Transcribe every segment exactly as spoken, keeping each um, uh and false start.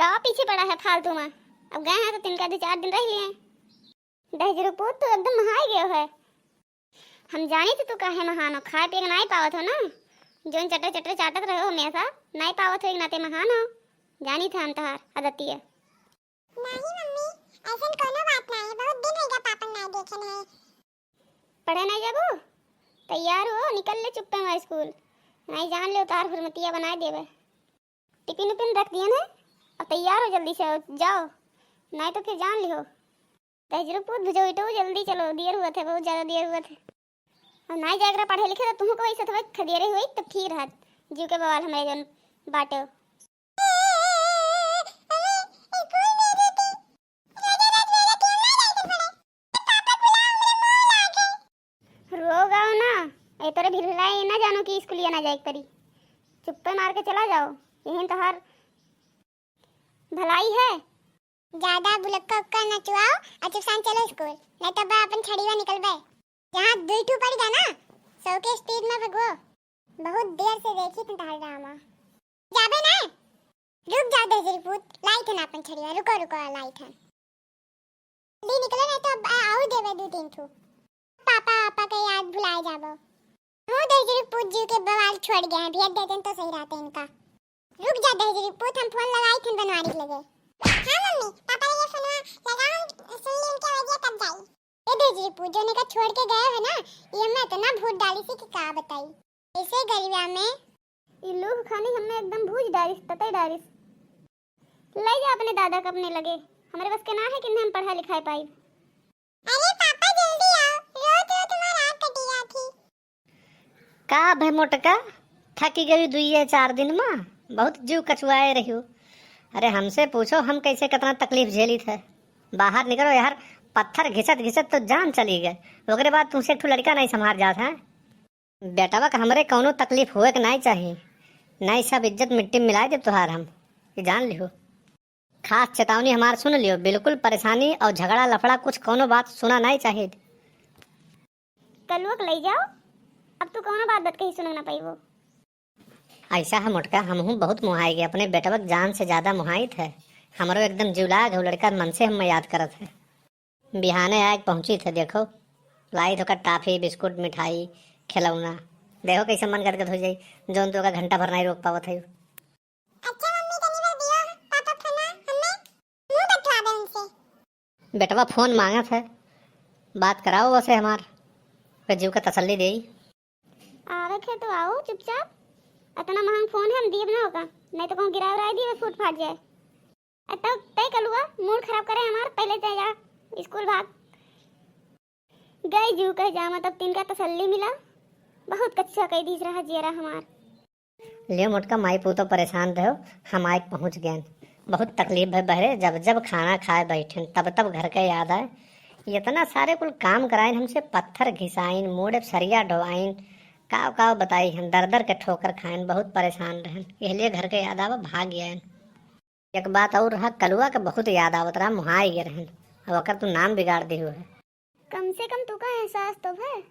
का पीछे पड़ा है फालतू में? अब गए हैं तो तिनका दो चार दिन रह लिए। दहिजरू पूत, तू एकदम महाई गयो है। हम जानी तो तू काहे महानो, खाए पिए के नाई पावत हो ना, जोन चटर चटर चाटत रहो हमेशा, नाई पावत हो, एक नाते महान हो। जानी थे हम तोहार आदतिया। नहीं मम्मी, ऐसन कोनो बात ना है, बहुत दिन हो गया पापा ना देखे नहीं। पढ़े नहीं जाबू? तैयार हो, निकल ले चुप्पे में स्कूल, नहीं जान ले उतार हुरमतिया बनाए देवे। टिफिन उफिन रख दियन है, अब तैयार हो जल्दी से, जाओ, नहीं तो फिर जान लिहो। दहिजरू पूत भुजौटो, जल्दी चलो, देर हुआ थे, बहुत ज्यादा देर हुआ थे। और नहीं जाए करा पढ़े लिखे तो तुहू को वैसे थोड़े खदेरे हुई, तो ठीक रहत। जीव के बवाल हमारे जन बाटे। रो गाओ ना, ए तोरे भिल्लाई ना जानो कि स्कूलिया ना जाए के परी। चुप्पे मार के चला जाओ, यहीं तोहार भलाई है। ज्यादा बुलक्का उक्का ना चुआओ और चुपसान चलो स्कूल, नहीं तो बा अपन छड़ीवा निकलबे। जहाँ दुई ठू पड़ गया ना, सौ के स्पीड में भगवो। बहुत देर से देखी तुम तोहार ड्रामा। जाबे ना? रुक जाओ दहिजरी पूत, लाई थन अपन छड़िया, रुको, रुको, लाई थन। जल्दी निकलो, नहीं तो अब आऊ देवे दू तीन ठू। पापा, पापा के याद भुलाए जाबो। हो दहिजरी पूत, जीव के बवाल छोड़ गया है, भेज देते तो सही रहते इनका। रुक जा दहिजरी पूत, हम फोन लगाई थन बनवारी के लगे। हाँ मम्मी, पापा लगे फोनवा लगाओ, हम सुन ली उनके आवाज़ तब जाई। ए दहिजरी पूत, जो इनका छोड़ के गए है ना, ये हमें इतना भूत डाली सी कि का बताई। ऐसे गरिया में ई लूह खानी हमें एकदम भूज डारिस, ततई डारिस। ले जा अपने दादा का अपने लगे, हमरे बस के ना है कि हम पढ़ाई लिखाई पाई। अरे पापा जल्दी आओ, रोत रोत हमार आँख कटी जात ही। का भे मोटका, थकी गई दुइये चार दिन में, बहुत जीव कचुआए रहियो। अरे हमसे पूछो हम कैसे कितना तकलीफ झेली थे। बाहर निकलो यार, पत्थर घिसत घिसत तो जान चली गए। ओकरे बाद तुमसे एक ठो लड़का नहीं संभार जात है। बेटवा के हमरे कौनो तकलीफ होए के नाई चाही, नाई सब इज्जत मिट्टी में मिलाए देब तोहार हम, ये जान लिहो। खास चेतावनी हमार सुन लियो, बिल्कुल परेशानी और झगड़ा लफड़ा कुछ कौनो बात सुना नाई चाही। कलुआ के लई जाओ, अब तू कौनो बात बात कही सुन ना पाइबो। ऐसा है मोटका, हमहू बहुत मोहाई गए, अपने बेटवा के जान से ज्यादा मोहाइत है। हमरो एकदम जीव लाग है, लड़का मन से हम याद करत है। बिहाने आए के पहुँची थे, देखो, लाई थोका टाफी, बिस्कुट, मिठाई, खिलौना। देखो कैसे मन करके धो जाई, जौन तो का घंटा भर नहीं रोक पावत है। अच्छा मम्मी, तनी बार दियो पापा फोन, हमें मुंह बतवा दे उनसे। बेटवा फोन मांगत है, बात कराओ वसे हमार, ओकर जीव का तसल्ली देई। आवे के तो आओ चुपचाप, इतना महंग फोन है, हम दीब ना होगा, नहीं तो कहूँ गिरा उराई दीबे, फूट फाट जाए। अ तब तय कलुआ मूड खराब करे हमार, पहले तय जा स्कूल भाग। गई जीव कह जामा, तब तिनका तसल्ली मिला, बहुत कच्चा कह दीस रहा जियरा हमार। ले मोटका, माई पूतो परेशान रहो, हम आए पहुँच गए। बहुत तकलीफ है बहरे, जब जब खाना खाए बैठे तब तब घर के याद आए। इतना सारे कुल काम कराइन हमसे, पत्थर घिसाइन, मूड़े सरिया ढोवाइन, काव काव बताई हम, दर दर के ठोकर खाइन, बहुत परेशान रहन, इसलिए घर के याद आवा भाग गए। एक बात और रहा, कलुआ के बहुत याद आवत रहा, मुहाई गए रहन, अब ओकर तू नाम बिगाड़ दे हुए। कम से कम तू का एहसास तो है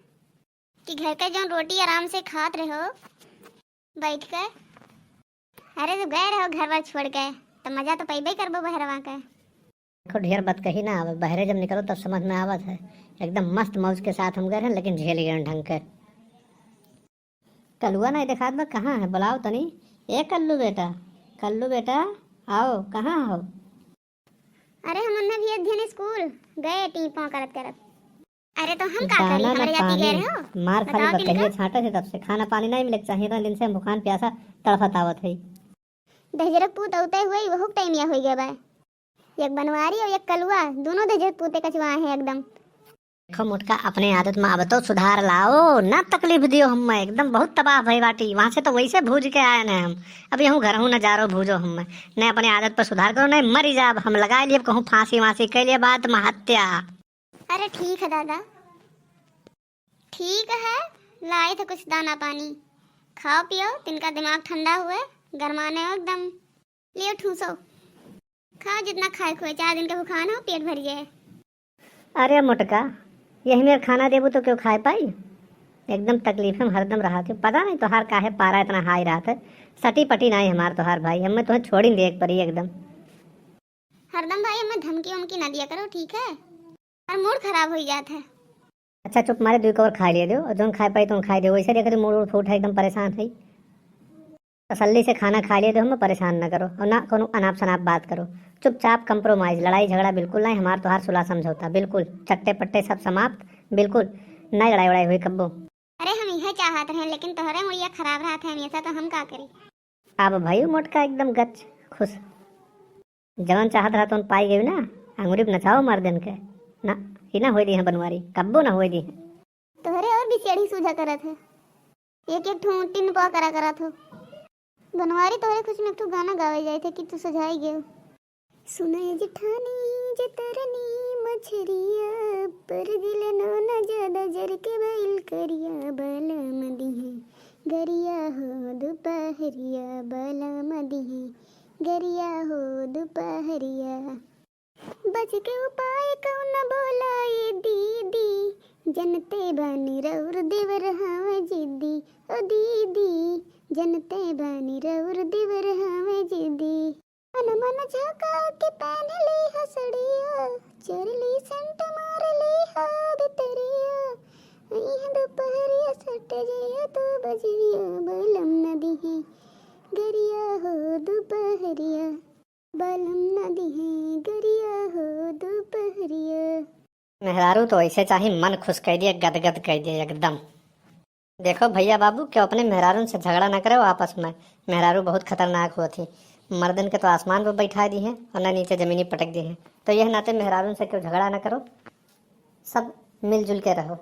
कि घर के जौन रोटी आराम से खात रहो बैठ के। अरे जब गए रहो घर बार छोड़ के, तो मजा तो पैबे करबो बहरवा के। देखो ढेर बात कही ना आवे, बहरे जब निकलो तब समझ में आवत है। एकदम मस्त मौज के साथ हम गए हैं, लेकिन झेल गए ढंग के। कलुआ नहीं देखात बा, कहाँ है? बुलाओ तनी। ए कल्लू बेटा, कल्लू बेटा, आओ, कहाँ हो? अरे हम उन्हें भी अध्ययन स्कूल गए टीपा करत करत। अरे तो हम का करी, दाना ना हमरे जाति गए पानी, रहो? मार खाली बताओ बतहिए तिनका। छांटे से तब से खाना पानी नहीं मिले के चाहिए, इतना दिन से हम भूखान प्यासा तड़फत आवत है। दहिजरक पूत औते हुए वहुक टाइम या होई गए बा। एक बनवारी और एक कलुआ, दोनों दहिजरक पूते कचुआ हैं एकदम। देखो मोटका, अपने आदत में अब तो सुधार लाओ, ना तकलीफ दियो हमें, एकदम बहुत तबाह भई बाटी। वहाँ से तो वैसे भूज के आए ना हम, अब यहूँ घर हूँ ना जा रहो भूजो हमें, ना अपने आदत पर सुधार करो, नहीं मरी जाब हम, लगा लिए कहूँ फांसी वांसी, कह लिए बात में हत्या। अरे ठीक है दादा, ठीक है, लाए थे कुछ दाना पानी, खाओ पियो, तिनका दिमाग ठंडा हुए, गरमाने हो एकदम, लियो ठूसो, खाओ जितना खाए खुए, चार दिन के भुखान हो, पेट भर जाए। अरे मोटका, यही मेर खाना देबू तो क्यों खाए पाई? एकदम तकलीफ में हरदम रहा थे। पता नहीं तोहार काहे पारा इतना हाई रहा था। सटी पटी नहीं हमार तोहार भाई, हमें तोहे छोड़ी देख परी एकदम। हरदम भाई हमें धमकी वमकी ना दिया करो, ठीक है? और मूड खराब हो जात है। अच्छा चुप मारे, दुई कवर खाए लिए दो और जौन खाए पाई तो खाए दो, वैसे देखो मूड उड़ फूट है, एकदम परेशान है। तसल्ली से खाना खा लिए दो, हमें परेशान ना करो और ना कोनो अनाप शनाप बात करो। चुपचाप compromise, लड़ाई झगड़ा बिल्कुल नहीं, हमार तोहार सुलह समझौता बिल्कुल, चट्टे पट्टे सब समाप्त बिल्कुल, नहीं लड़ाई वड़ाई हुई कब्बो। अरे हम यह चाहत रहे लेकिन तोहरे मुड़िया खराब रहत है हमेशा, तो हम का करी? अब भाई मोटका एकदम गच खुश, जवन चाहत रहा तवन पाई गई ना, अंगुरी पे नचाओ मर्दन के। ना, ई ना होए दी है बनवारी, कब्बो ना होए दी है। तोहरे और भी सेढ़ी सूझा करत है, एक एक ठो टिन पा करा करत हो। बनवारी तोहरे खुश में एक ठो गाना गावे जाए थे कि तू सजाई गयो। सुनय जेठानी जे तरनी मछरिया, पर दिल नो न ज्यादा जर के बैल करिया, बाला मदी है गरिया हो दुपहरिया, बाला मदी है गरिया हो दुपहरिया। बच के उपाय कौन बोला ए दीदी, जनते बानी रौर देवर हवे जिद्दी, ओ दीदी, जनते बानी रौर देवर हवे जिद्दी। मन मन झाका के पहन ली हा सड़िया, चोरली सेंट मार ली हा भितरिया, अइह दुपहरिया सट जइया तू बजरिया, बलम नदी है गरिया हो दुपहरिया, बलम नदी है गरिया हो दुपहरिया। मेहरारू तो ऐसे चाही मन खुश कर दिए, गदगद कर दिए एकदम। देखो भैया बाबू, क्यों अपने मेहरारून से झगड़ा ना करो आपस में। मेहरारू बहुत खतरनाक होत ही, मर्दन के तो आसमान पर बैठा दी हैं और ना नीचे जमीनी पटक दी हैं। तो यह नाते मेहरारून से क्यों झगड़ा ना करो, सब मिलजुल के रहो।